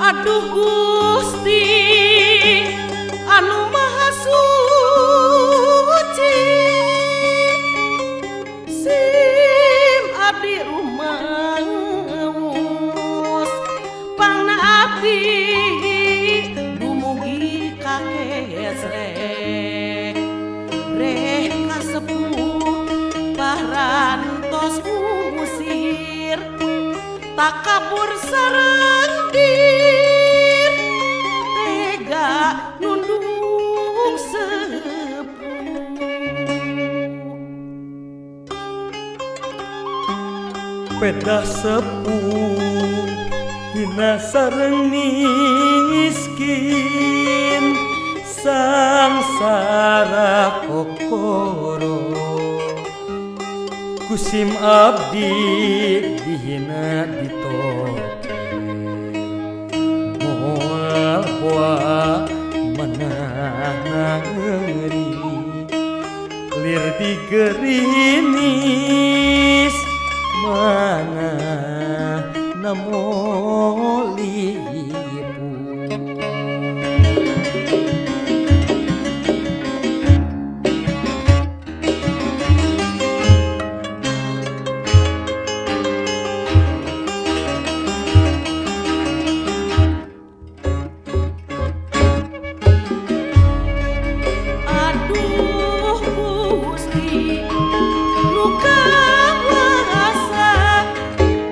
Aduh Gusti anu maha suci, sim abdi rumaos pangna abdi dumugi ka kesrek reh kasepuh parantos ngusir takabur sareng dir tega nundung sepuh. Pedah sepuh hina sareng miskin, sangsara kokoro kusim abdi dihina ditoker moal boa manahna ngeri lir digerimis mana namo lipu. Aduh Gusti nu kawasa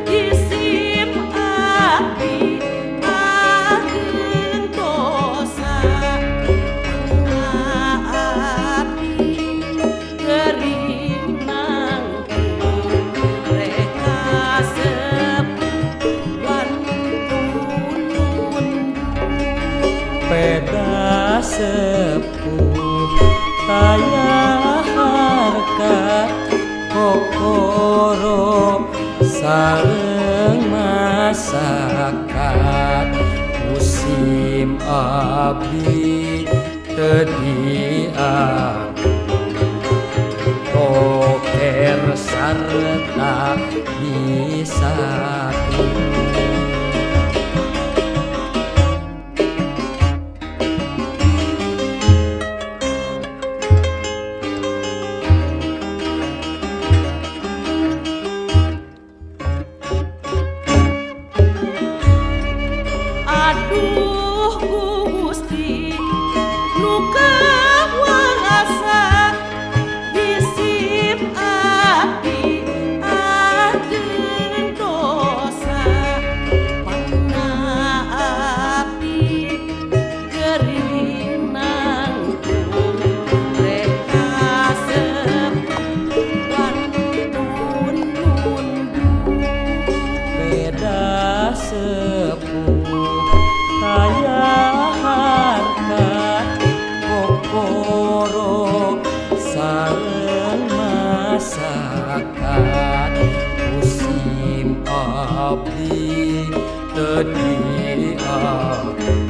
isim abdi ageung dosa, abdi gering nangtung reh kasepuh wantun nunduk. Pedah sepuh taya harka kokoro sareng masakat musim abdi teu diaku toker sarta disatu. Aduh Gusti nu kawasa isim abdi ageung dosa, pangna abdi gering nangtung reh kasepuh wantun nunduk. Pedah sepuh taya harta kokoro sareng masakat musim abdi teu diaku.